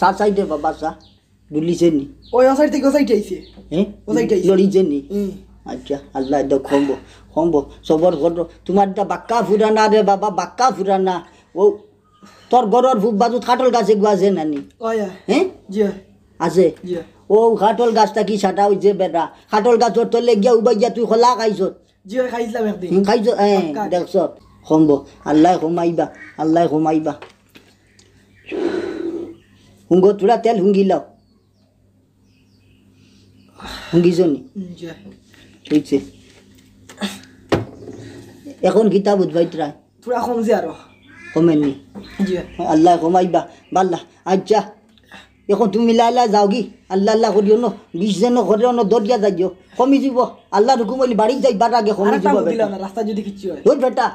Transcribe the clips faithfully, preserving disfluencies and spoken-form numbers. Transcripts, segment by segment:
চা চাই দে বাবা, চা। ডুলিছে নি? ওই, ও সাইড থাকি ও সাইডে আইছে। হ্যাঁ? ও সাইডে আইছে। লড়িছে নি? হুম। আচ্ছা, আল্লাহ দে কমবো, কমবো। সবর করো। তুমার ইটা বাক্কা ফুরানা রে বাবা, বাক্কা ফুরানা। ও, তোর ঘরর পূব বাজুত কাঠল গাছ এগু আছে না নি? ওই, ওই। হ্যাঁ? জি, ওই। আছে? জি, ওই। ও কাঠল গাছ থাকি সাটা অইছে বেটা। কাঠল গাছর তলে গিয়া উবাই গিয়া তুই কলা খাইছত। জি, ওই, খাইছিলাম একদিন। হুম, খাইছত? হ্যাঁ, পাক্কা। দেখছত? কমবো। আল্লাহ কমাইবা, আল্লাহ কমাইবা। হুঙ্গো, থুড়া তেল হুঙ্গিলাও। হুঙ্গিছো নি? হুম, জি। অইছে। এখন কিতা বুঝবাইতরায়? থুড়া কমছে আরো। কমে নি? জি। আল্লাহ কমাইবা। বাল্লা। আচ্ছা। এখন তুমি লাইলা যাওগি। আল্লাহ আল্লাহ করিও ন। বিষ যেন করে অন দরিয়া যাইও। কমি যিবো। আল্লাহর হুকুম অইলে বাড়িত যাইবার আগে কমি আরেকটা যিবো হুকুম বেটা। দিলাম না, রাস্তা যদি কিচ্ছু হয়। ওই বেটা,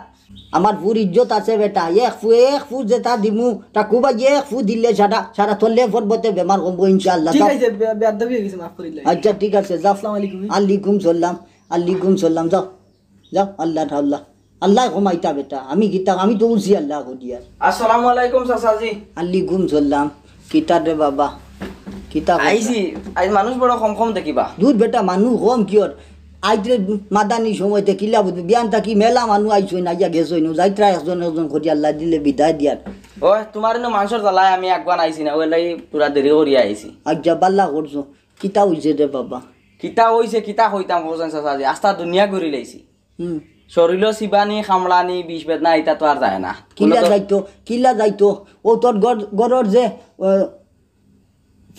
আমার ফুর ইজ্জত আছে বেটা। এক ফু, এক ফু যেটা দিমু, তা কুবা এক ফু দিলে সারা, সারা তলে পর্বতে বেমার কমবো ইনশাআল্লাহ। ঠিক যাও। আছে, বে-, বেয়াদবি হয়ে গেছে, মাফ করে দিলাম। আচ্ছা, ঠিক আছে, যাও। আসসালামু আলাইকুম। আলাইকুম সালাম, আলাইকুম সালাম, যাও। যাও, আল্লাহ, আল্লাহ। আল্লাহ কমাইতা বেটা। আমি কিতা, আমি তো উঠছি আল্লাহ করিয়া। আসসালামু আলাইকুম চাচাজি। আলাইকুম সালাম। কিতা রে বাবা? কিতা কথা? আইছি, আইজ মানুষ বড় কম কম দেখিবা। দূর বেটা, মানুষ কম কিয়র? আইতরে মাদানি সময়তে কিলা বুঝবি? বিয়ান থাকি মেলা মানুষ আইছইন, আইয়া গেছইন। যাইতরা একজন একজন করি আল্লাহ দিলে বিদায় দিয়ার। ও, তুমার ইনো মানুষর জ্বালায় আমি আগুয়ান আইছি না, ওই লাগি পুরা দেরি করিয়া আইছি। আচ্ছা, বালা করছো। কিতা অইছে রে বাবা? কিতা অইছে, কিতা কইতাম কওছাইন চাচাজি, আস্তা দুনিয়া ঘুরি লাইছি। হুম। শরীলো চিবানি, কামড়ানি, বিষ বেদনা, ইতা তো আর যায় না। কিলা যাইতো, কিলা যাইতো? ও তোর ঘর, ঘরর যে, আহ,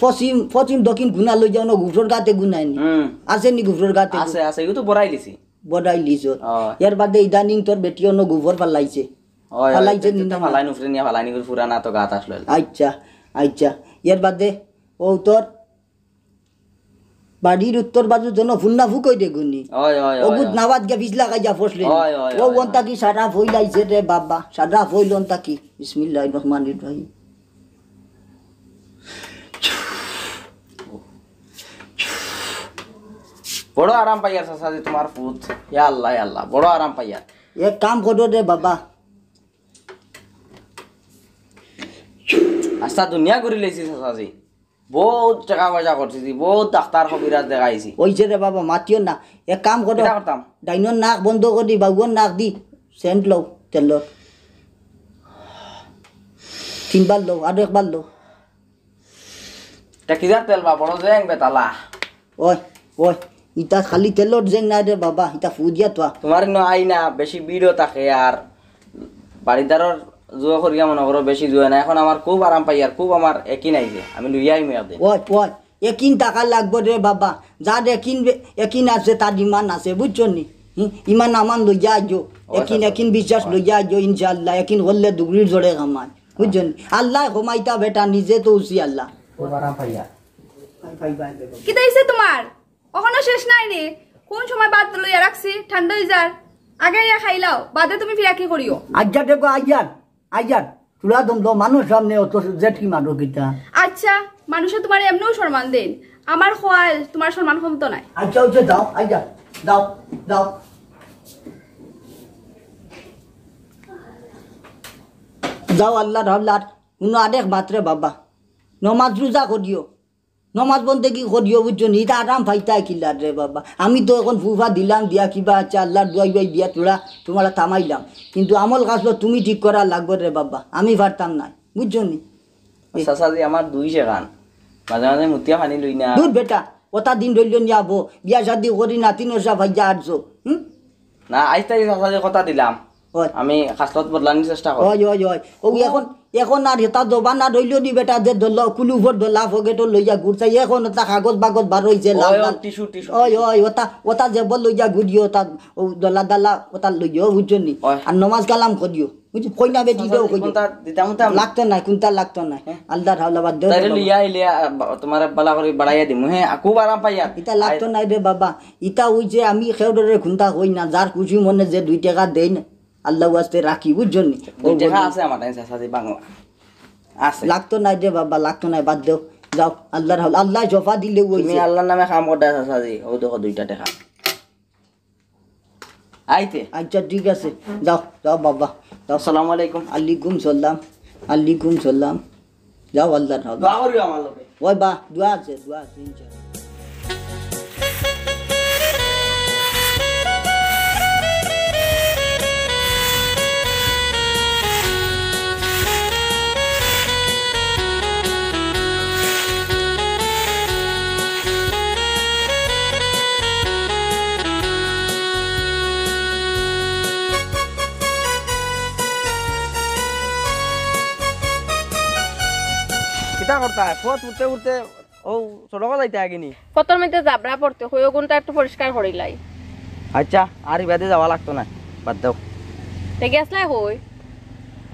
পশ্চিম, পশ্চিম দক্ষিণ গুনা লই যাও না, গুফরর গাতে গুনায় নি। হুম। আছে নি গুফরর গাতে? আছে, আছে, ইগু তো বড়াই লিছি। বড়াই লিছো। অয়। এর বাদে ইদানিং তোর বেটিও ন গুফর ফালাইছে। অয়, অয়, ফালাইছে নি না? ফালাই নুফরে নিয়া ফালাই নি, পুরানা তো গাত আসলো। আচ্ছা, আচ্ছা। এর বাদে ও তোর বাড়ির উত্তর বাজু যেন ফুন্না ফুক অই দেগুনি। অয়, অয়, অয়, অগুত অয়। নাবাদ গিয়া ফিসলা খাইয়া ফসলে। অয়, অয়, ও অয়, অন অয়। তাকি সারা ফইলাইছে রে বাবা, সারা ফইল অন তাকি। বিসমিল্লাহির রহমানির রহিম। বড় আরাম পাইয়ার চাচাজি তুমার ফুত। ইয়া আল্লাহ, ইয়া আল্লাহ, বড় আরাম পাইয়ার। এক কাম করো রে বাবা। আস্তা দুনিয়া ঘুরি লাইছি চাচাজি। বউত টেকা পয়সা খরচ করছি, বউত ডাক্তার কবিরাজ দেখাইছি। অইছে রে বাবা, মাতিও না। এক কাম করো। কিতা করতাম? ডাইনর নাক বন্ধ করি, বাউর নাক দি সেন্ট লও, তেলর। তিনবার লও, আরো একবার লও। ইটা কিজার তেল বা, বড় জেং বেতালা। ওই, ওই, ইটা খালি তেলর জেং নায় রে বাবা, ইটা ফুদিয়া তোয়া। তুমার ইনো আই না, বেশি ভিড়ও থাকে আর বাড়িদারর জুয়া করিয়া মনে করো বেশি জুয়া না। এখন আমার খুব আরাম পাইয়ার, খুব আমার একিন আইছে, আমি লইয়া আইমু একদিন। ওই, ওই, একিন থাকা লাগবো রে বাবা, যার একিন বে-, একিন আছে তার ইমান আছে, বুঝছো নি? হুম, ইমান আমান লইয়া আইও, ও একিন, আচ্ছা, একিন বিশ্বাস আচ্ছা। লইয়া আইও ইনশাআল্লাহ, একিন করলে দুগরির জোরে কামায়। বুঝছো নি? আল্লাহ কমাইতা বেটা, নিজে তো উসি আল্লাহ। ও বারা পাইয়া। কিতা অইছে তুমার? অখনো শেষ নায় নি? কুন সময় ভাত লইয়া রাখছি, ঠান্ডা অই যার। আগে ইয়া খাইলাও, বাদে তুমি ফিরাকি করিও। আইচ্ছা দেখো, আইয়ার, আইয়ার, চুলা দমলো, মানুষ সামনে অত জেটকি মারো কিতা? আইচ্ছা, মানুষে তুমারে এমনেও সম্মান দেইন, আমার খোয়াল তুমার সম্মান কমতো নায়। আইচ্ছা, অইছে, দাও, আইয়ার, দাও, দাও। যাও আল্লাহর হাওলাত, হুনো আরেক মাত্রে বাবা, নমাজ রোজা করিও, নমাজ বন্দেগি করিও, বুঝছো নি? ইতা আরাম পাইতায় কিলা রে বাবা। আমি তো এখন ফুফা দিলাম দিয়া কিবা, আইচ্ছা, আল্লাহর দোয়াই বাই দিয়া তোরা, তুমারা থামাইলাম, কিন্তু আমল কাজলো তুমি ঠিক করা লাগবো রে বাবা, আমি পারতাম নায়, বুঝছো নি? চাচাজি, আমার দুই সেখান, মাঝে মাঝে মুতিয়া পানি লই না। দূর বেটা, অতা দিন রইল নি আবো, বিয়া শাদি করি নাতি নশা ভাইয়া আটছো, হুম? না, আইজ থাকি চাচাজি কথা দিলাম। ওই। আমি খাসলত বদলানির চেষ্টা করমু। ওই, ওই, ওই। ও, এখন, এখন আর ইতা জমানা রইল নি বেটা, যে দল-, কুলুফর দলা ফকেটো লইয়া ঘুরছে। এখন অতা কাগজ বাগজ বার অইছে, লাল ওই, ওই, লাল। টিস্যু, টিস্যু, ওই, টিস্যু। ওই, অতা, অতা জেবো লইয়া ঘুরিও, অতা, ও দলা দলা, অতা লইও, বুঝছো নি? ওই। আর নমাজ কালাম করিও, বুঝছো? কইনা বেটি দেও, কইও। কোনটা দিতাম, দিতাম? লাগতো নায়, কুনটা লাগতো নায়। হ্যাঁ। আল্লাহর হাওলা বাদ দেও তাইলে রে বাবা। লইয়া আইলে, আ, বা-, তুমারে বালা করি বাড়াইয়া দিমু, হ্যাঁ, আ, খুব আরাম পাইয়ার। ইতা লাগতো আই- নায় রে বাবা। ইতা অইছে আমি কেউরে কুনতা কই না, যার খুশি মনে যে দুই টেকা দেইন, আল্লাহ ওয়াস্তে রাখি, বুঝছো নি? দুই ও টেকা বলি। আছে আমার তাইন, চাচাজি, বাংলা। আছে। লাগতো নায় রে বাবা, লাগতো নায়, বাদ দেও। যাও, আল্লাহর হাওলা, আল্লায় জফা দিলে অইছে। তুমি আল্লাহর নামে কাম করো, চাচাজি, অউ দেখো দুইটা টেকা। আইতে। আইচ্ছা, ঠিক আছে, যাও, যাও বাবা, যাও। আসসালামু আলাইকুম। আলাইকুম সালাম, আলাইকুম সালাম। যাও, আল্লাহ না। দোয়া করিও আমার লগে। ওই বা, দোয়া আছে, দোয়া আছে, ইনশাআল্লাহ। কিতা করতায়? পথ উঠতে উঠতে ও সড়কো যাইতায় গিনি। পথর মধ্যে জাবরা পড়তে কই, অগুনতা একটু পরিষ্কার করিলাই। আচ্ছা, আর ইবাদে যাওয়া লাগতো না, বাদ দেও। তে গেছলায় কই?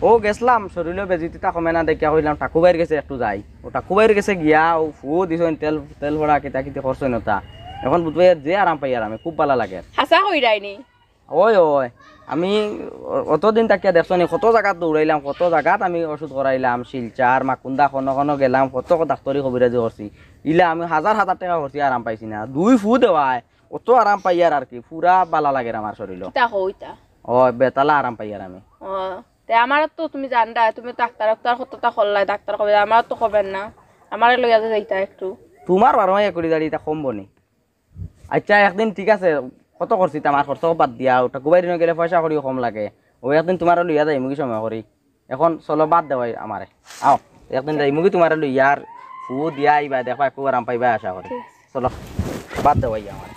ও গেছলাম, শরীলো বেজিতিতা কমে না দেখিয়া কইলাম, ঠাকুভাইর গেছে একটু যাই। ও ঠাকুভাইর গেছে গিয়া ও ফু দিছইন, তেল, তেল ভরা কিতা কিতি করছইন ওটা। এখন বুধবাইয়ার যে আরাম পাইয়ার আমি, খুব ভালা লাগের। হাছা কইরায়নি? ওই, ওই, আমি অ-, অতদিন থাকিয়া দেখছো নি, কত জাগাত দৌড়াইলাম, কত জাগাত আমি ওষুধ করাইলাম, শিলচর, মাকুন্দা, কনো কনো গেলাম, কত ডাক্তরি কবিরাজি করছি। ইলা আমি হাজার হাজার টেকা করছি, আরাম পাইছি না। দুই ফু দেওয়ায় অত আরাম পাইয়ার আর কি, পুরা ভালা লাগের আমার শরীলো। কিতা কও ইতা? ওই, বেতালা আরাম পাইয়ার আমি। ও, তে আমারও তো তুমি জানরায়, তুমি ডাক্তর, ডাক্তর কততা করলায়, ডাক্তর কবে, আমারও তো কবের না, আমারে লইয়া যে যাইতা একটু। তুমার বারো মাইয়া করি দাঁড়ি, ইতা কমবো নি? আচ্ছা, একদিন ঠিক আছে, কত করছি, আমার খরচ বাদ দিয়া, ওটা কুবাইরি না গেলে পয়সা করিও কম লাগে। ও একদিন তুমারে লইয়া যাইমুগি সময় করি। এখন চলো, বাদ দেওয়াই আমারে। আও, একদিন যাইমুগি তুমারে লইয়া, আর ফু দিয়া আইবায়, দেখবায়, খুব আরাম পাইবায় আশা করি। ঠিক আছে। চলো, বাদ দেওয়াই আমারে।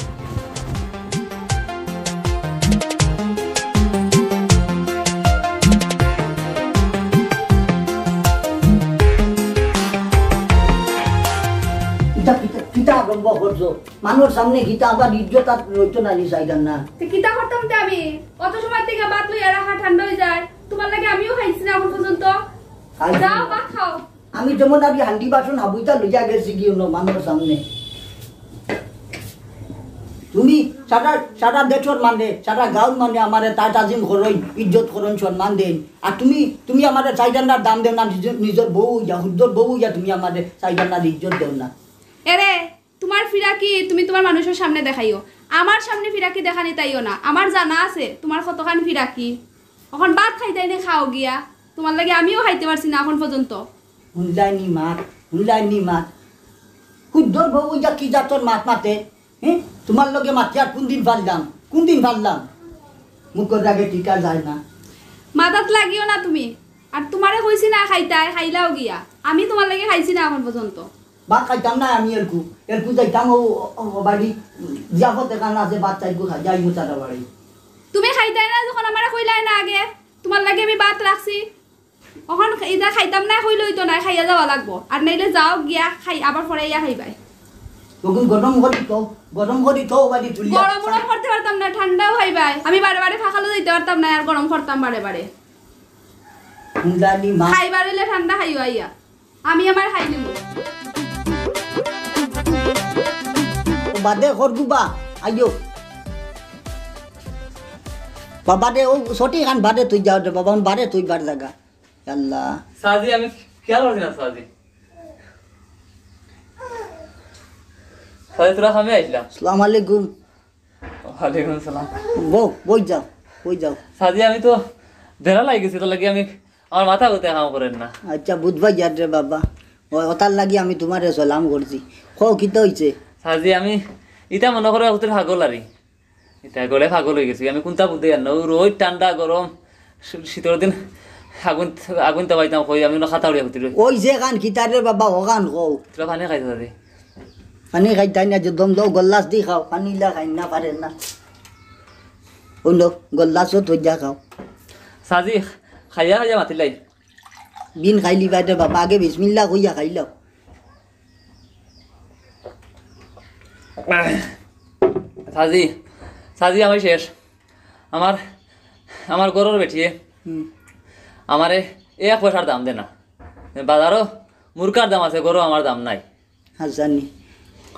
ইতা কিতা, কিতা আরম্ভ করছো? মানুর সামনে কিতা আবার ইজ্জত আর রইতো না নি, চাইতাম না। তে কিতা করতাম তে আমি? অত সময় থাকি ভাত লইয়া রাখা ঠান্ডা অই যায়। তুমার লাগি আমিও খাইছি না এখন পর্যন্ত। খাইছি যাও, না। ভাত খাও। আমি যেমন আমি হান্ডি বাসন হাবুইতা লইয়া গেছি কি অন্য মানুর সামনে। তুমি সারা, সারা দেশর মানে, সারা গাঁওর মানে আমারে তা তাজিম করইন, ইজ্জত করইন, সম্মান দেইন। আর তুমি, তুমি আমারে চাইতাম না, দাম দেও না, নিজর, নিজর বউ অইয়া, হুদ্দর বউ অইয়া তুমি আমারে চাইতাম না, ইজ্জত দেও না। এরে, তুমার ফিরাকি তুমি তুমার মানুষর সামনে দেখাইও, আমার সামনে ফিরাকি দেখানিত আইও না। আমার জানা আছে তুমার কতখান ফিরাকি। অখন ভাত খাইতায় নি, খাও গিয়া, তুমার লাগি আমিও খাইতে পারছি না অখন পর্যন্ত। হুনলায় নি মাত, হুনলায় নি মাত। হুদ্দর বউ অইয়া কি জাতর মাত মাতে? হে? তুমার লগে মাতিয়ার কুনদিন পারলাম, কুনদিন পারলাম? মুখর আগে টিকা যায় না। মাতাত লাগিও না তুমি। আর তুমারে কইছি না খাইতায়, খাইলাও গিয়া। আমি তুমার লাগি খাইছি না অখন পর্যন্ত। ভাত খাইতাম না আমি এলকু, এলকু যাইতাম ও, ও, ও বাড়ি, জিয়াফত এখান আছে, ভাত চাইরগু খাই, যাইমু তারা বাড়ি। তুমি খাইতায় না যখন আমারে কইলায় না আগে, তুমার লাগি আমি ভাত রাখছি। অখন ইতা খাইতাম না কইলে অইতো নায়, খাইয়া যাওয়া লাগবো। আর নাইলে যাও গিয়া খাই, আবার পরে আইয়া খাইবায়। তখন গরম করি তো, গরম করি তো, বাড়ি তুলিয়া। গরম গরম করতে পারতাম না, ঠান্ডাও খাইবায়। আমি বারে বারে ফাঁকালো যাইতে পারতাম না, আর গরম করতাম বারে বারে। হুনলায় নি মা। খাইবার অইলে ঠান্ডা খাইও আইয়া। আমি আমার খাই নিমু। ও বাদে করবু বা, আইও। বাবা রে, ও ছটি খান বাদে তুই যাও রে বাবা, আমি বাদে তুই বার জাগা। আল্লাহ। সাজি, আমি খেয়াল করছি না, সাজি। সাজি, তোরা খামে আইছিলাম। আসসালামু আলাইকুম। ওয়ালাইকুম আসসালাম। বউ, বই যাও, বই যাও। সাজি, আমি তো দেরা লাগি গেছি, তার লাগি আমি, আমার মাথা গতে কাম করের না। আচ্ছা, বুঝবা ইয়ার রে বাবা। ও, ওটার লাগি আমি তুমারে সালাম করছি। কও, কিতা অইছে? সাজি, আমি ইতা মনো করো, একটু পাগল আরি। ইতা গলে পাগল অই গেছি। আমি কুনতা বুঝতে জানি না। ও রোজ ঠান্ডা, গরম, শী-, শীতর দিন আগুন, আগুন তাবাইতাম কই, আমি না খাতা উড়িয়া ফুটি রই। ওই যে গান কিতার রে বাবা, ও গান কও। তোরা পানি খাইতে পারি? পানি খাইতায় না, যে দম দম গল্লাস দি খাও, পানি ইলা খাই না পারে না। ওই লো, গল্লাসও থইয়া খাও। সাজি, খাইয়া খাইয়া মাতিলাই। বিন খাইলি বাইরে বাবা, আগে বিসমিল্লাহ কইয়া খাইলাও। সাজি, সাজি, আমি শেষ। আমার, আমার ঘরর বেটিয়ে হুম। আমারে এক পয়সার দাম দেয় না। বাজারো মুরগার দাম আছে, ঘরো আমার দাম নাই। হাছানি।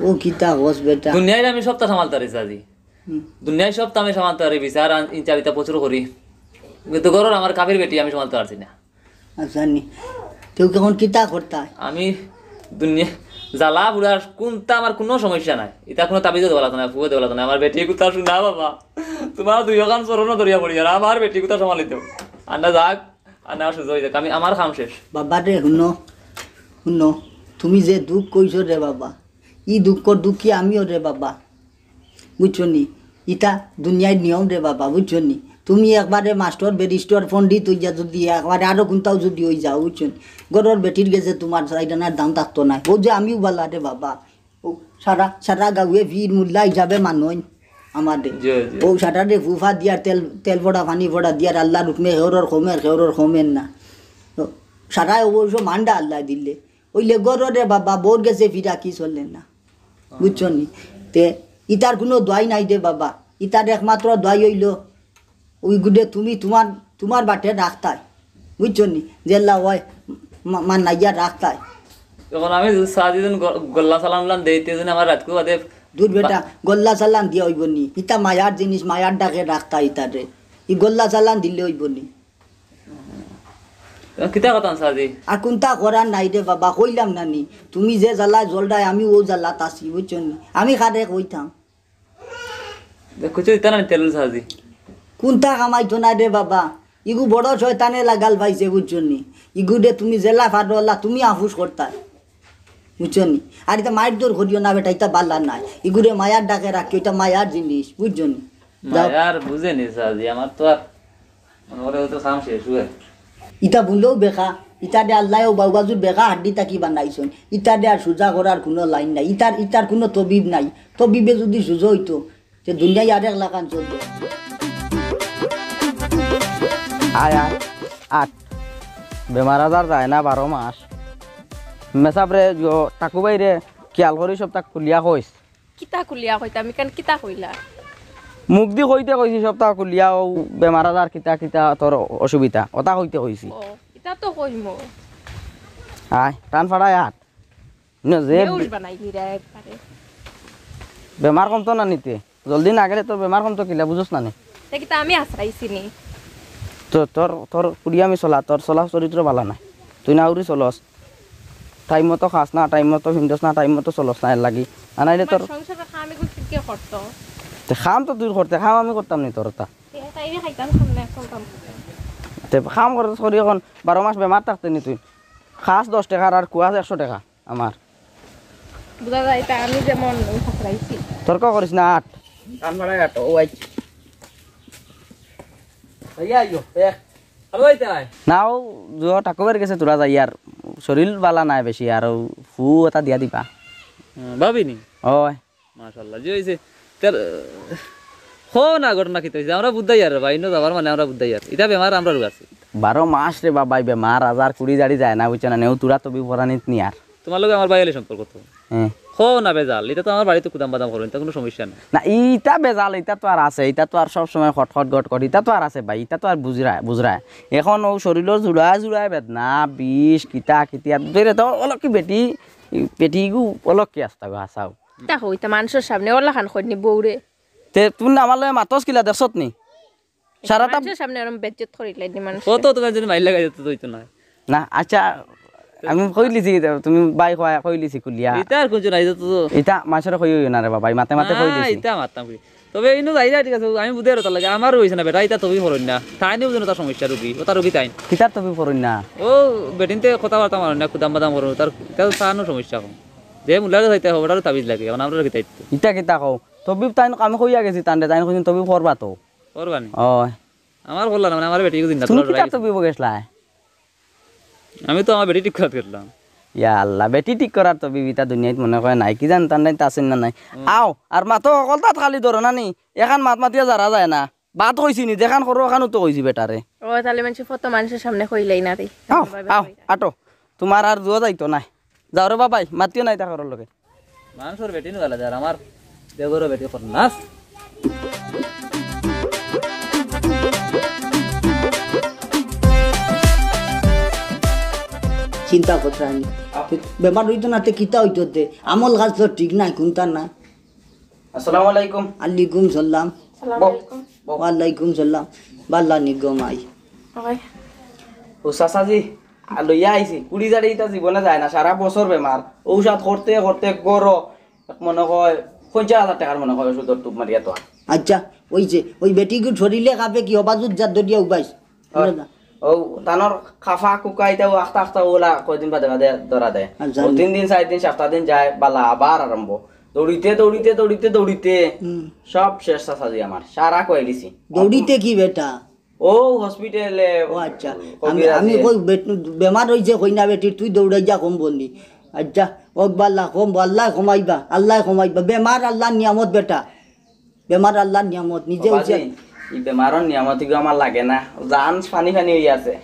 ও কিতা কস বেটা? দুনিয়ার আমি সবতা সামালতারি সাজি। হুম। দুনিয়ার সবতা আমি সামালতারি, বিচার আন-, ইনচারিতা প্রচুর করি। কিন্তু ঘরর আমার কাফির বেটি আমি সামালতারি পারছি না। আচ্ছা নি। তেউ অখন কিতা করতায়? আমি দুনিয়া জ্বালা বুড়ার কুনতা আমার কুনু সমস্যা নাই। ইতা কুনু তাবিজও দেওয়া লাগতো না, ফুয়ও দেওয়া লাগতো না। আমার বেটি কুতা শুনা বাবা। তুমার দুইওখান চরণও ধরিয়া পড়ি, আর আমার বেটি কুতা সামালিতো। আন্না যাক, আন্না সুজা অই যাক। আমি আমার কাম শেষ। বাবা রে, হুনো। হুনো, তুমি যে দুখ কইছো রে বাবা, ই দুঃখ দুঃখী আমিও রে বাবা, বুঝছো নি? ইতা দুনিয়ার নিয়ম রে বাবা, বুঝছো নি? তুমি একবারে মাস্টর, ব্যারিস্টার, পণ্ডিত অইয়া যুদি একবারে আরো কুনটাও যুদি অই যাও, বুঝছো নি? ঘরর বেটির গেছে তুমার চাইর আনার দাম থাকতো নায়। অউ যে আমিও বালা রে বাবা, অউ সারা, সারা গাউয়ে পীর মুল্লা হিসাবে মানইন আমারে। জি, জি। অউ সারারে ফুফা দিয়ার তেল, তেল পড়া, পানি পড়া দিয়ার আল্লার হুকমে খেউরর কমের, খেউরর কমের না। তো সারায় অবশ্য মানডা আল্লায় দিলে। অইলে ঘরর রে বাবা, বউর গেছে ফিরা কি চলে না। বুঝছো নি? তে ইতার কুনু দোয়াই নাই রে বাবা। ইতার একমাত্র দোয়াই অইলো, অউ গুরে তুমি তুমার, তুমার বাটে রাখতায়। বুঝছো নি? যেলা অয় মা-, মানাইয়া রাখতায়। অখন আমি যদি সাজিদিন গ-, গল্লা সালান লান দেইতে যদি আমার রাতকু বাদে দূর বেটা, গল্লা সালান দিয়া অইবো নি। ইতা মায়ার জিনিস, মায়ার ডাকে রাখতায় ইতারে। ই গল্লা সালান দিলে অইবো নি। কিতা কথা সাজি? আর কুনতা করার নাই রে বাবা, কইলাম না নি। তুমি যে জ্বালায় জ্বলরায়, আমি অউ জ্বালাত আছি, বুঝছো নি? আমি কারে কইতাম? দেখছো, ইতা না তেল সাজি। কুনতা কামাইতো না রে বাবা, ইগু বড় শয়তানে লাগাল পাইছে, বুঝছো নি? ইগুরে তুমি যেলা পারো অলা তুমি আফুস করতায়, বুঝছো নি? আর ইতা মাইর দৌড় করিও না বেটা, ইতা বালা নায়। ইগুরে মায়ার ডাকে রাখিও, ইতা মায়ার জিনিস, বুঝছো নি? যাও। মায়ার বুঝে নি সাজি, আমার তো আর মনে করে হয়তো কাম শেষ অয়। ইতা বুললেও বেকা, ইতা দে আল্লায় অউ বাউবাজুর বেকা হাড্ডি থাকি বানাইছইন। ইতা দে আর সুজা করার কুনু লাইন নাই। ইতার, ইতার কুনু তবিব নাই। তবিবে যুদি সুজা অইতো, তে দুনিয়ায় আরেক লাখান চলতো। আয়, আয়, আট। বেমার আজার যায় না বারো মাস। মেসাবরে, ইয়ো, টাকু ভাইরে, খিয়াল করি সবতা খুলিয়া কইস। কিতা খুলিয়া কইতাম? ইখান কিতা কইলা? মুখদি কইতে কইছি সবতা খুলিয়া, অউ বেমার আজার কিতা কিতা তোর অসুবিধা, অতা কইতে কইছি। ও, ইতা তো কইমু। আয়, টান ফাড়ায় আট। ন যে বেহুশ বানাইলি রে একবারে। বেমার কমতো না নি তে, জলদি না গেলে তোর বেমার কমতো কিলা, বুঝোস না নি? তে কিতা আমি আছড়াইছি নি? তো তোর, তোর পুড়ি আমি চলা, তোর চলা চরিত্র বালা নায়। তুই না উড়ি চলস। টাইম মতো খাস না, টাইম মতো ফিন্দস না, টাইম মতো চলস না, এর লাগি। আর নাইলে তোর আমার সংসারর কাম ইগু কে করতো? তে কাম তো তুই করতে, কাম আমি করতাম নি তোর তা। তে তাইরে খাইতাম সামনে এখন কাম করতে। তে কাম করতে করি এখন বারো মাস বেমার থাকতে নি তুই। খাস দশ টেকার আর কুয়াস একশো টেকা আমার। বুঝা যায় তা আমি যেমন ওই খাতরাইছি। তর্ক করিস না, আট। কান মারা আট, ও আইছে। ভাইয়া আইও, এক। হ্যালো, এই তাই। না, ও জুয়া ঠাকুরের গেছে তোরা যাই আর শরীর বালা নাই বেশি, আর ও ফু ওটা দিয়া দিবা। হুম, ভাবি নি? ওই। মাশাআল্লাহ, জি হইছে। তার, আহ, কও না ঘটনা কিতা হইছে? আমরা বুঝাই আর ভাই, ইনো যাবার মানে আমরা বুঝাই আর। ইটা বেমার আমরা রোগ আছে। বারো মাস রে বাবা, এই বেমার আজার কুড়ি জারি যায় না, বুঝছো না? নেও তোরা তো বিপরানিত নি আর। তোমার লগে আমার ভাই অইলে সম্পর্ক তো। হ্যাঁ। কও না বেজাল, ইটা তো আমার বাড়িত কুদাম বাদাম করো, ইটা কুনু সমস্যা নাই। না, ইটা বেজাল, ইটা তো আর আছে, ইটা তো আর সব সময় খটখট গটগট, ইটা তো আর আছে ভাই, ইটা তো আর বুঝরা, বুঝরা। এখন ও শরীরর জুড়ায় জুড়ায় বেদনা, বিষ, কিতা, কিতিয়া, ধরে তো অলক কি বেটি, বেটিগু অলক কি আস্তা গো, হাসাও। তা কইতা মানষর সামনে ওলাখান কইনি বউরে। তে তুমি না আমার লগে মাতস কিলা দেখছত নি? সারাটা মানষর সামনে এরম বেজ্জত করিলাই নি মানুষ। কত তোমার যদি মাইর লাগাই যেত তো হইতো না। না, আচ্ছা, আমি কইলিছি, তুমি ভাই কয় কইলিছি কুলিয়া। ইতা আর কুনজন আইতো তো। ইতা মানষরে কই অইও না রে বাবা, এই মাতে মাতে না, কইলিছি। ইতা মাততাম কি? তবে ইনো যাইরা ঠিক আছে, আমি বুঝাইরাম তার লাগি, আমারও অইছে না বেটা, ইতা তুমি ফরইন না। তাইন বুঝইন না তার সমস্যা রুগী, ও তার রুগী তাইন। কিতার তুমি ফরইন না? ও বেটিন্তে কথাবার্তা মারইন না, কুদাম বাদাম করইন, তার, তার তানও সমস্যা কম। যে মুল্লারে যাইতে হবে, ওটারও তাবিজ লাগে, এখন আমরারও কিতা ইতো। ইতা কিতা কও? তবিব তাইন আমি কইয়া গেছি তানরে, তাইন কইছইন তবিব করবা তো। করবা নি? ওই। আমার করলা না, মানে আমার বেটি জিন্দা কিতা তবিব গেছলায়? আমি তো আমার বেটি ঠিক করাত গেছলাম। ইয়া আল্লাহ, বেটি ঠিক করার তবিব ইতা দুনিয়াত মনে কয় নাই, কি জানি তান নাই, তা আছেন না নাই। হুম। আও, আর মাতো হকলতাত খালি ধরো না নি, এখান মাত মাতিয়া যারা যায় না। বাদ কইছি নি, যেখান করো ওখানও তো কইছি বেটারে। ও, তাইলে মানষে ফত মানষর সামনে কইলাই না রে। আও, আও, আটো। তোমার আর জুয়া যাইতো নায়। যাও রে বাবাই, মাতিও না ইতা করর লগে। মানষর বেটি নু গালা যার, আমার দেবরও বেটি কর নাচ। চিন্তা করতে আমি। বেমার অইতো না তে কিতা অইতো তে? আমল কাজ তো ঠিক নাই, কুনতা নাই। আসসালামু আলাইকুম। আলাইকুম সালাম। সালাম আলাইকুম। ওয়ালাইকুম সালাম। বালা নি গো মাই। ওই। ও চাচাজি, আ, লইয়া আইছি। কুড়ি জারি ইতা জীবনে যায় না, সারা বছর বেমার। ঔষধ করতে করতে গরো, এক মনে কয় পঞ্চাশ হাজার টাকার মনে কয় ওষুধর টুপ মারিয়া তো। আচ্ছা, ওই যে, ওই বেটিগুর শরীরে কাঁপে কি হবা যুদ্ধ যা দরিয়া উবাইস? হয়। বুঝলে না? ও তানর খাফা কুকা ইতা ও আখতা আখতা ওলা কয়দিন বাদে বাদে ধরা দেয়। আচ্ছা। ও তিন দিন, চাইর দিন, সাপ্তা দিন যায়, বালা আবার আরম্ভ। দৌড়িতে, দৌড়িতে, দৌড়িতে, দৌড়িতে হুম। সব শেষ চাচাজি আমার। সারা কই দিছি। দৌড়িতে কি বেটা? ও হসপিটালে ও আচ্ছা। আমি, কবিরাজে। আমি কই বেট-, বেমার অইছে কই না বেটি, তুই দৌড়াই যা কম বললি। আচ্ছা, ও বাল্লা কম, আল্লায় কমাইবা, আল্লায় কমাইবা। বেমার আল্লার নিয়ামত বেটা। বেমার আল্লার নিয়ামত, নিজে বাবাজি, উচিত। ই বেমারর নিয়ামত ইগু আমার লাগে না, জান ফানি ফানি অইয়া আছে।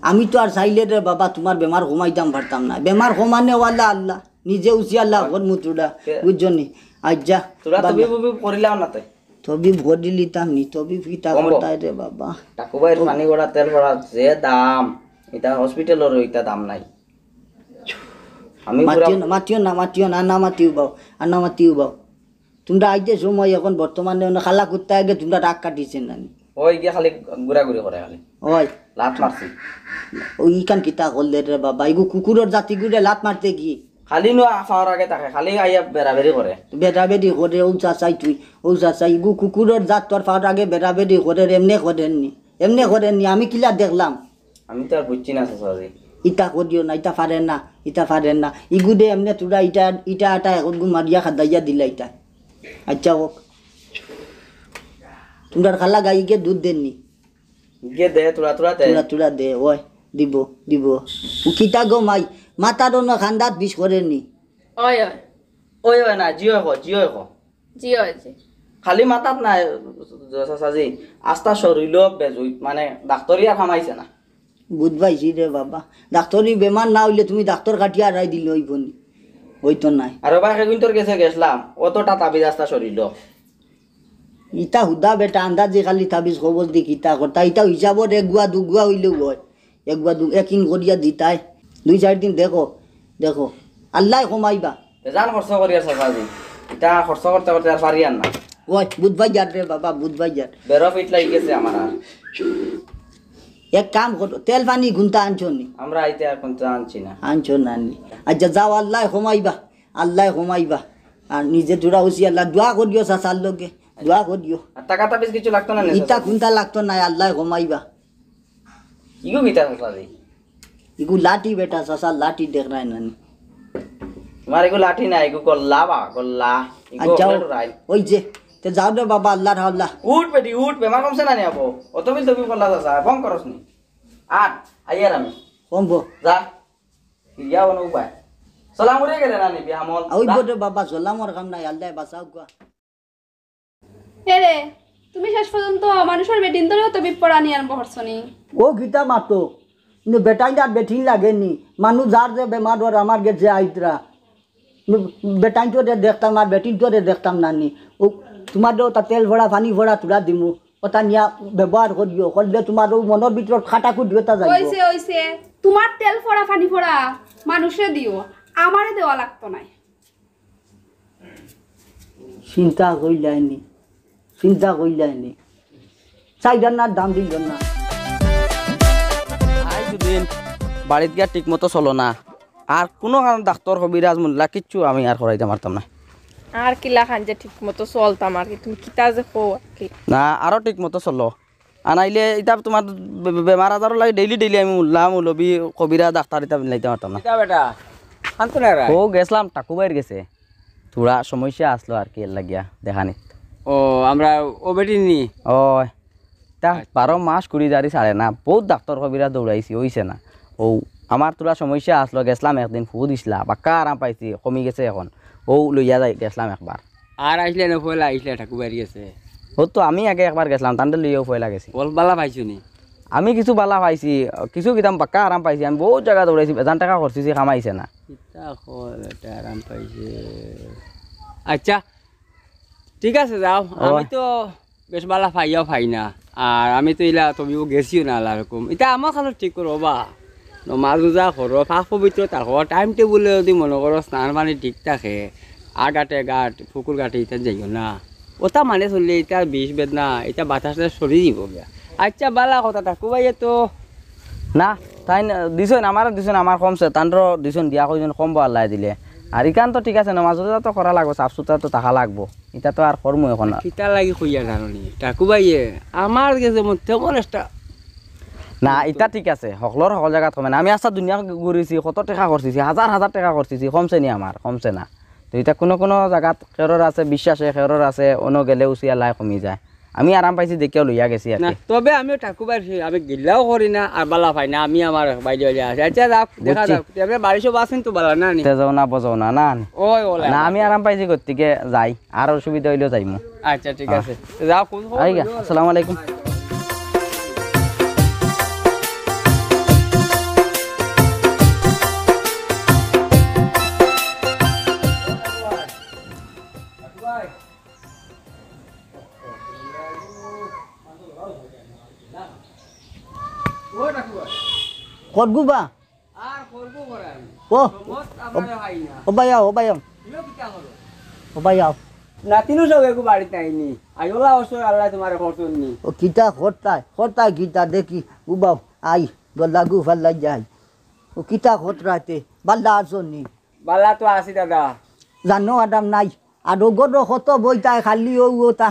আমি তো আর চাইলে রে বাবা তুমার বেমার কমাইতাম পারতাম না, বেমার কমানেওয়ালা আল্লা, নিজে উচিয়া আল্লা, তে- কর মুতুডা, তে- বুঝছো নি? আচ্ছা, তোরা বাবা। তবি বুবি করিলাও না তে। তবি ভরিলিতাম নি, তবি কিতা কমবো। করতায় রে বাবা। টাকু ভাইর ও। পানি গড়া, তেল গড়া, যে দাম, ইতা হসপিটালর ইতা দাম নাই। আমি পুরা মাতিও না, মাতিও না, মাতিও না, আর না মাতিও বাও, আর না মাতিও বাও। তুমরা আইতে সময় এখন বর্তমানে অনো খালা কুত্তা আগে তুমরা রাগ কাটিছে না নি? ওই গিয়া খালি ঘুরাঘুরি করে খালি। ওই। লাত মারছি। ওই ইখান কিতা করলে রে বাবা? ইগু কুকুরর জাতি গুরে লাত মারতে কি? খালি নো আ-, পাওয়ার আগে থাকে, খালি আইয়া বেড়াবেড়ি করে। বেড়াবেড়ি করে, ও চাচাই তুই, ও চাচাই, ইগু কুকুরর জাত তোর পাওয়ার আগে বেড়াবেড়ি করে, এমনে করেননি, এমনে করেননি, আমি কিলা দেখলাম। আমি তো আর বুঝছি না চাচাজি। ইতা করিও না, ইতা পারেন না, ইতা পারেন না। ইগুদে এমনে তোরা ইটা, ইটা আটা এখন গু মারিয়া খাদাইয়া দিলা ইতা। আচ্ছা হোক। তোমরার খালা গাইকে দুধ দেননি? গিয়ে দে, তোরা, তোরা দে। তোরা, তোরা দে, ওই, দিব, দিব। ও কিতা গো মাই, মাথার অন্য খান্দাত বিষ করেনি? ওই, ওই। ওই, ওই না, জি ওই কো, জি ওই কো। জি ওই, জি। খালি মাথাত না, চাচাজি, আস্তা শরীরও বেজুইত, মানে, ডাক্তরি আর কামাইছে না। বুঝ পাইছি রে বাবা। ডাক্তরি বেমার না অইলে তুমি ডাক্তর কাটিয়া আড়াই দিলে অইব নি? অইতো নায়। আর ওবা সেগুন তোর গেছে গেছলাম, অতটা তাবিজ আস্তা শরীরও। ইতা হুদা বেটা আন্দাজি খালি তাবিজ কবজ দি কিতা করতা, ইতা হিসাবর এক গুয়া দু গুয়া অইলেও অয়, এক গুয়া দু, এক ইন করিয়া দিতায়, দুই চাইর দিন দেখো, দেখো, আল্লায় কমাইবা। বেজান খরচ করিয়ার চাচাজি, ইতা খরচ করতে করতে আর পারিয়ার না। ওই, বুধবাজার রে বাবা, বুধবাজার। বেরো পিঠ লাগি গেছে আমার আর। এক কাম করো, তেল পানি কুন্তা আনছো নি? আমরা আইতে আর কুন্তা আনছি না। আনছো না নি? আচ্ছা, যাও, আল্লায় কমাইবা, আল্লায় কমাইবা। আর নিজে দূরা উচিয়া আল্লাহ, দোয়া করিও চাচার লগে, দোয়া করিও। আর টাকা তাবিজ কিছু লাগতো না নি, ইতা চাচা? কুন্তা লাগতো নায়, আল্লায় কমাইবা। ইগু কিতা চাচাজি? ইগু লাঠি বেটা, চাচা লাঠি দেখরায় না নি? তোমার ইগু লাঠি না, ইগু গল্লা বা, গল্লা। ইগু আচ্ছা, ওগুলো রাইল। ওই যে, তে যাও রে বাবা, আল্লাহর হাওলা। উঠ বেটি, উঠ, বেমার কমছে না নি আবো? অত বিল তবি করলা চাচা, ফোন করস নি। আট, আইয়ার আমি। কমবো। যা। ফিরিয়া অনো উপায়। সালাম উড়ে গেলে না নি, বিহামল। ওই যা। বটে বাবা, সালামর কাম নাই, আল্লায় বাঁচাও গা। এরে, তুমি শেষ পর্যন্ত মানুষর বেটিন্তরেও তো বিপদ আনি আরম্ভ করছো নি। ও কিতা মাতো? কিন্তু বেটাইন আর বেটিন লাগে নি। মানুষ যার যে বেমার ওর আমার গেছে আইতরা। কিন্তু বেটাইন তো রে দেখতাম আর বেটিন তো রে দেখতাম না নি। ও তোমার তো তা তেল ফোড়া, পানি ফোড়া তুলা দিমু। ওটা নিয়া ব্যবহার করিও। করলে তোমার ও মনর ভিতর খাটা কুটি ওটা যাইব। ওইছে, ওইছে। তোমার তেল ফোড়া, পানি ফোড়া মানুষে দিও। আমারে দেওয়া লাগতো নাই। চিন্তা কইলায়নি, চিন্তা কইলায়নি, চাইডার না দাম দিল না। আই দুদিন বাড়িত গিয়া ঠিক মতো চলো না, আর কোনো কারণ ডাক্তর কবিরাজ মুল্লা কিচ্ছু আমি আর করাইতে পারতাম না। আর কিলা খান যে ঠিক মতো চলতাম আর কি, তুমি কিতা যে কও আর কি। না, আরো ঠিক মতো চলো। আনাইলে ইতা তোমার বে-, বে-, বেমার আজারও লাগে, ডেইলি ডেইলি আমি মুল্লা, মৌলবি, কবিরা, ডাক্তার ইতা মিলাইতে পারতাম না। কিতা বেটা? শান্ত না রে? ও গেছলাম, টাকু ভাইর গেছে। থুড়া সমস্যা আসলো আর কি, এর লাগিয়া দেখানিত। ও, আমরা ও বেটি নি? ও, তা আচ্ছা। বারো মাস কুড়ি জারি ছাড়ে না। বহুত ডাক্তার কবিরা দৌড়াইছি, অইছে না। ও, আমার থুড়া সমস্যা আসলো, গেছলাম একদিন, ফু দিছলা, বাক্কা আরাম পাইছি, কমি গেছে এখন। ও লইয়া যাই, গেছলাম একবার। আর আইসলে না, পয়লা আইসলে ঠাকুর বাড়ি গেছে। ও তো আমি আগে একবার গেছলাম, তান্ডে লইয়াও পয়লা গেছি। বল বালা পাইছো নি? আমি কিছু বালা পাইছি, কিছু কিতাম বাক্কা আরাম পাইছি। আমি বহুত জাগা দৌড়াইছি, বেজান টাকা খরচিছি, কামাইছে না। কিতা কর, এটা আরাম পাইছে। আচ্ছা, ঠিক আছে, যাও। ওই। আমি তো বেশ বালা পাইয়াও পাই না। আর আমি তো ইলা তবিও গেছিও না, আল্লাহ রকম। এটা আমার খালো ঠিক করো বা। নমাজ রোজা করো, পাক পবিত্র থাকো, টাইম টেবুলে যদি মনে করো স্নান পানি ঠিক থাকে, আগাটে ঘাট, পুকুর ঘাটে ইতা যাইও না। ওটা মানে চললে ইতা বিষ বেদনা, ইতা বাতাসে সরি দিব গিয়া। আচ্ছা, বালা কথা, ঠাকু ভাইয়ে তো না, তাইন দিছইন, আমারে দিছইন, আমার কমছে, তানরও দিছইন, দিয়া কইছইন কমবো আল্লায় দিলে। আর ইখান তো ঠিক আছে, নমাজ রোজা তো করা লাগবো, সাফ সুতরা তো থাকা লাগবো, ইতা তো আর করমু এখন। কিতা লাগি কইয়া জানো নি? ঠাকু ভাইয়ে, আমার গেছে মন তেমন একটা না, ইতা ঠিক আছে, হকলর হকল জাগাত কমে না। আমি আস্তা দুনিয়া ঘুরিছি, কত টেকা খরচিছি, হাজার হাজার টেকা খরচিছি, কমছে নি আমার? কমছে না। তো ইতা কুনু কুনু জাগাত কেউরর আছে বিশ্বাসে, কেউরর আছে অনো গেলে উচিয়া লাই কমি যায়। আমি আরাম পাইছি দেখিয়াউ লইয়া গেছি আর না, কি। তবে আমিও ঠাকুরবাড়ি, আমি গিল্লাও করি না, আর বালা পাই না, আমি আমার বাইরে বাইরে আছি। আচ্ছা, যাও, দেখা বুঝছি। যাও, তবে বাড়ির সব আছইন তো বালা না নি? তে যাও না, বজাও না, না নি? ওই, ওলা, না, ওলা। আমি আরাম পাইছি, গতিকে যাই, আর অসুবিধা অইলেও যাইমু। আচ্ছা, ঠিক হ্যাঁ। আছে। যাও, কোন খবর আইগা, বলো? আসসালামু আলাইকুম। কত গুবা? আর করবো করাই। ও, সমত আমারে হয় না। ও ভাই আও, ও ভাই আও। তুইও কিতা করো? ও ভাই আও। নাতিনও সব এগু বাড়িত নাইনি। আইওলা অসর আল্লাহ তোমারে করছইন নি। ও কিতা করতায়, করতায় কিতা দেখি, উবাও, আই, গলা গু ফাল্লাই যাই। ও কিতা করতায় তে, বালা আছো নি? বালা তো আছি দাদা। জানো আদাম নাই। আর ও গরো কত বইতায়, খালি ও ওটা।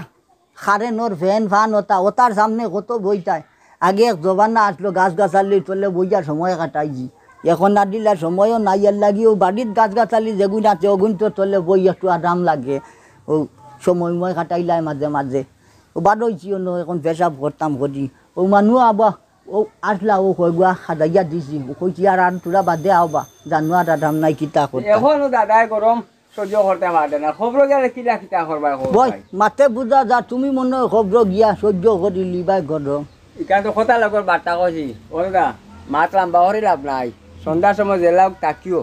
কারেন্টর ফ্যান ফান ওটা, ওটার সামনে কত বইতায়। আগে এক জমানা আসলো, গাছ গাছালির তলে বইয়া সময় কাটাইছি। এখন না দিলা সময়ও নাই, এর লাগি ও বাড়িত গাছ গাছালি যেগুন আছে, ওগুন তো তলে বই একটু আরাম লাগে। ও সময় ময় কাটাইলায় মাঝে মাঝে। ও বারইছি অনো, এখন পেশাব করতাম করি। ও মানু আবা, ও আসলা, ও কয়গুয়া খাজাইয়া দিছি। ও কইছি, "আর, আর তোরা বাদে আও বা, জানো আর আরাম নাই, কিতা করতা?" এখনো দাদায় গরম সহ্য করতে পারে না। খবর গেলে কিলা কিতা করবা, খবর বই, ভাই? মাতে বুঝা যা, তুমি মনে হয় খবর গিয়া সহ্য করি লিবাই গরম। ইখান তো কথা লগর বার্তা কইছি। ও দাদা, মাত লম্বা করি লাভ নাই। সন্ধ্যার সময় জেলা থাকিও।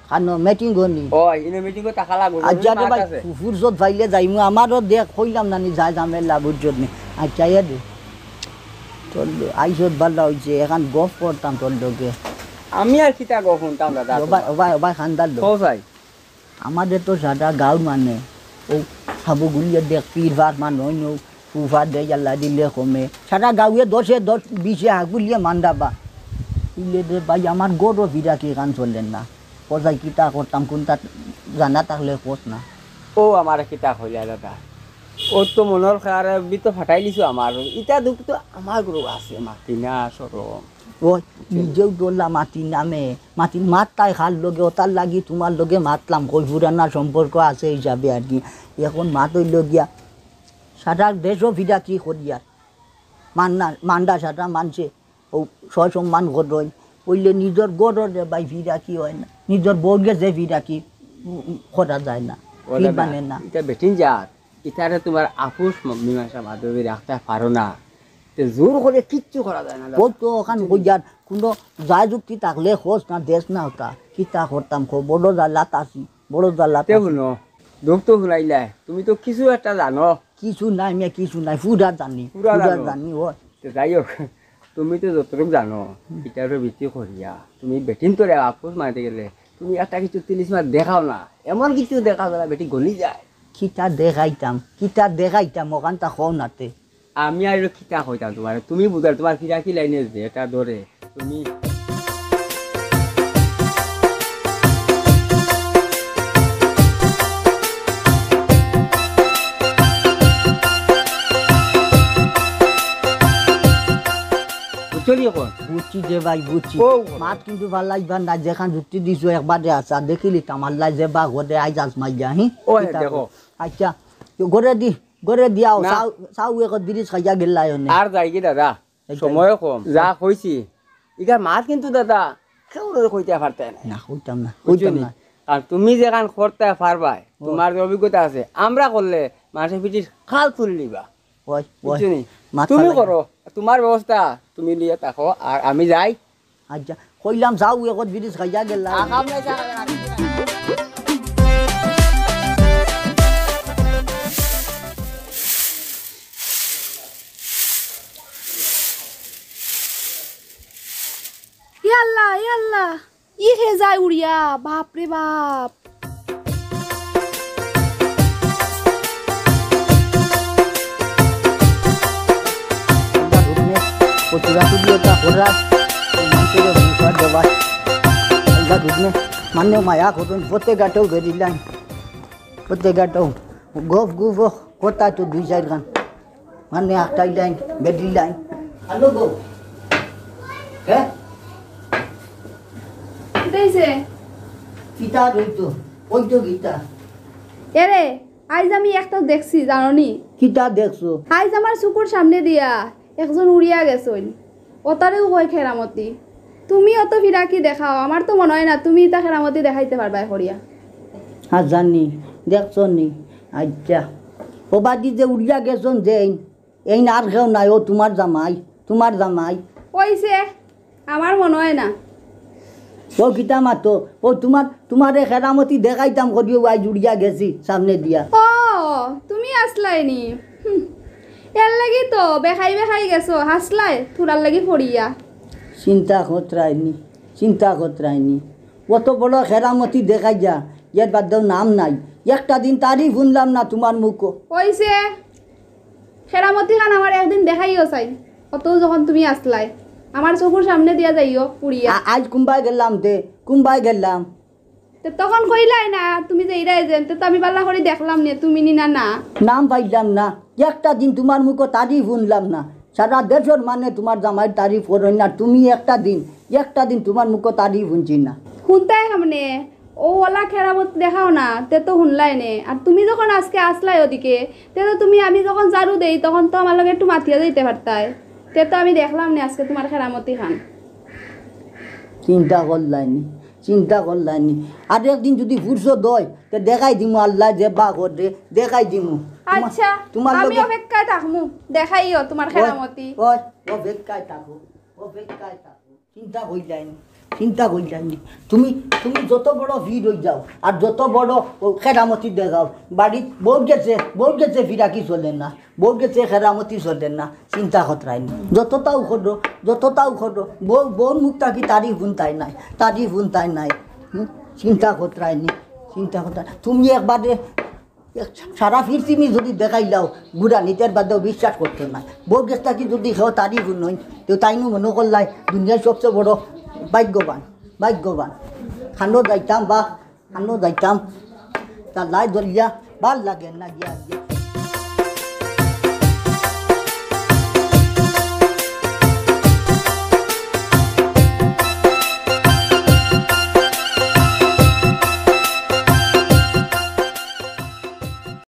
খানো মিটিং গনি। ও, ইনো মিটিং করতে খালা গুলো আজ জানো মাত ভাই, আছে। ফু-, ফুরসত পাইলে যাইমু। আমারও দেখ, কইলাম না নি, যায় ঝামেলা, বুঝছত নি? আচ্ছা, এ দে। চল, আইসত ভালা হইছে, এখন গফ করতাম তোর লগে। আমি আর কিতা গফ শুনতাম দাদা ও ভাই, তোমার? ও ভাই, ও ভাই, খান্দার লোক। কও চাই। আমাদের তো সারা গাঁও মানে, ও সাবু গুলিয়ে দেখ, পীর ভাত মান হইন, ফুফা দেয়, আল্লাহ দিলে কমে। সারা গাঁওয়ে দশে দশ, বিশে হাগুলিয়ে মান্দাবা। ইলে দে ভাই, আমার গরো ফিরা কি কান চলেন না। কোথায় কিতা করতাম, কোনটা জানা থাকলে কোস না। ও আমার কিতা কইলা দাদা, ও তো মনর খারাপ বি তো ফাটাই লিছো আমার। ইটা দুঃখ তো আমার গরো আছে, মাতি না সরম। ও নিজেও ডোলা মাতি নামে, মাতি মাত তাই খার লগে, ওটার লাগি তোমার লগে মাতলাম, কই পুরানা সম্পর্ক আছে হিসাবে আর কি। এখন মাত হইল গিয়া, সারা দেশও ফিরা কি করিয়ার, মান্না, মান্ডা সারা মানছে, ও সসম্মান করইন, কইলে নিজর গররে ভাই ফিরা কি হয় না, নিজর বউরে যে ফিরা কি, উম, উম, করা যায় না, ওরে ফির না, মানে না। ইটা বেটিন জাত, ইটারে তোমার আপোষ ম-, মীমাংসা মাধ্যমে রাখতে পারো না, তে জোর করে কিচ্ছু করা যায় না। ও তো ওখান কইয়ার কোনো যায় যুক্তি থাকলে খোঁজ না দেশ না হতা, কিতা করতাম খো, বড় জ্বালাত আছি, বড় জ্বালাত তে আছি। শুনো, দুঃখ তো শুনাইলাই, তুমি তো কিছু একটা জানো। কিছু নাই, মিয়া, কিছু নাই, পুরা জানি, পুরা পুরা জানো। জানি, ও। তে যাই হোক, তুমি তো যতটুকু জানো, হুম। ইটার ভিত্তি করিয়া, তুমি বেটিন তোরে আপোষ মানতে গেলে, তুমি একটা কিছু তিলিস মার দেখাও না, এমন কিছু দেখাও না, বেটি গলি যায়। কিতা দেখাইতাম, কিতা দেখাইতাম, ওখান তা কও না তে। আমি আর কিতা কইতাম তোমারে, তুমি বুঝার, তোমার ফিরাকি লাইনে যে এটা ধরে, তুমি বুঝছো নি এখন? বুঝছি যে ভাই, বুঝছি। ও। মাত কিন্তু ভালা ইবার না, যেখান যুক্তি দিছো একবারে আচ্ছা, দেখিলি তো আমার লাই যে বা ঘরে আইজ আজ মাইয়া, হি? ও, কিতা দেখো। কও? আচ্ছা, তো ঘরে দি, ঘরে দিয়াও, না। চাও, চাও এখন বিরিজ খাইয়া গেলাই অনে। আর যাই কি দাদা? এই সময় কম। যা কইছি, ইগার মাত কিন্তু দাদা, কেউ কইতে পারতে না। না, কইতাম না, বুঝছো কইতাম নি? না। আর তুমি যেখান করতে পারবায়, ও। তোমার যে অভিজ্ঞতা আছে, আমরা করলে মানুষের পিঠির খাল তুলি নিবা। ওই, ওই, বুঝছো নি? মাত তুমি ফালাই। করো, তোমার ব্যবস্থা তুমি নিয়ে থাকো, আর আমি যাই। আচ্ছা, কইলাম যাও, এখন বিরিজ খাইয়া গেলা। আকাম নাই, চা খাইয়া আর ইয়াল্লা, ইয়াল্লা, ই হে যায় উড়িয়া, বাপ রে বাপ। আল্লাহ হুকমে, কচুরা তুলি ওটা করা, মানুষের মুখা দেওয়া। আল্লাহ হুকমে, মানে মায়া করুন, প্রত্যেক গাটেও বেরিলাম। প্রত্যেক গাটেও গফ গুফ কথা তো দুই চাইর গান। মানে একটাই লাইন, বেডি লাইন। হ্যালো গো। হ্যাঁ? কিতা অইছে? কিতা রইতো? ওই তো কিতা? এরে, আইজ আমি একটা দেখছি, জানো নি? কিতা দেখছো? আইজ আমার চকুর সামনে দিয়া একজন উড়িয়া গেছইন। ওতারেও কয় খেরামতি। তুমি অত ফিরাকি দেখাও, আমার তো মনে হয় না তুমি ইতা খেরামতি দেখাইতে পারবায় করিয়া। হ্যাঁ জানি, দেখছো নি? আচ্ছা, ও বাদি যে উড়িয়া গেছইন যে, এইন আর কেউ নাই, ও তোমার জামাই, তোমার জামাই। অইছে, আমার মনে হয় না। ও কিতা মাতো, ও তোমার, তোমারে খেরামতি দেখাইতাম করিও, আইজ উড়িয়া গেছি সামনে দিয়া। ও, তুমি আছলায় নি? হুম, এর লাগি তো বেখাই বেখাই গেছো, হাসলায় থুড়ার লাগি পড়িয়া। চিন্তা খতরায়নি, চিন্তা খতরায়নি। অত বড় খেরামতি দেখাইয়া, এর বাদেও নাম নাই। একটা দিন তারিফ হুনলাম না তোমার মুখো। অইছে, খেরামতি খান আমার একদিন দেখাইও চাই। অত যখন তুমি আছলায়, আমার চকুর সামনে দিয়া যাইও উড়িয়া। আ- আইজ কুম্বাই গেলাম তে, কুম্বাই গেলাম। তে তখন কইলায় না তুমি যে ইরাই যেন, তে তো আমি বালা করি দেখলাম নে তুমি নি না না। নাম পাইলাম না, একটা দিন তোমার মুখো তারিফ হুনলাম না। সারা দেশর মানে তোমার জামাইর তারিফ করইন না, তুমি একটা দিন, একটা দিন তোমার মুখো তারিফ হুনছি না। হুনতায় সামনে, ও ওলা খেরামত দেখাও না, তে তো হুনলায় নে। আর তুমি যখন আজকে আছলায় ওদিকে, তে তো তুমি, আমি যখন ঝাড়ু দেই তখন তো আমার লগে একটু মাতিয়া যাইতে পারতায়। তে তো আমি দেখলাম নে আজকে তোমার খেরামতি খান। চিন্তা করলায়নি, চিন্তা করলায়নি। আর একদিন যদি ফুরসত হয়, তে দেখাই দিমু, আল্লায় যে বা করে দেখাই দিমু। তোমার- আচ্ছা, তোমার আমি লগে- অপেক্ষায় থাকমু, দেখাইও তোমার খেরামতি। ওই, ওই, অপেক্ষায় থাকো, অপেক্ষায় থাকো। চিন্তা করলায়নি, চিন্তা করলায়নি। তুমি, তুমি যত বড় ফির হই যাও, আর যত বড় ও খেরামতি দেখাও, বাড়িত বউর গেছে, বউর গেছে ফিরাকি চলে না, বউর গেছে খেরামতি চলে না। চিন্তা খতরায়নি, যততাও করো, যততাও করো, বউ, বউর মুখ থাকি তারিফ হুনতায় নায়, তারিফ হুনতায় নায়। হুম? চিন্তা খতরায়নি, চিন্তা খতরায়। তুমি একবারে এক সারা পৃথিবী যদি দেখাইলাও, গুড়া নিতের বাদেও বিশ্বাস করতো না। বউর গেছ থাকি যদি কেউ তারিফ হুনইন, তে তাইনও মনো করলায় দুনিয়ার সবচেয়ে বড় ভাগ্যবান, ভাগ্যবান। খানো যাইতাম বা খানো যাইতাম, তা লাই দলিয়া, ভালা লাগে না গিয়া গিয়া।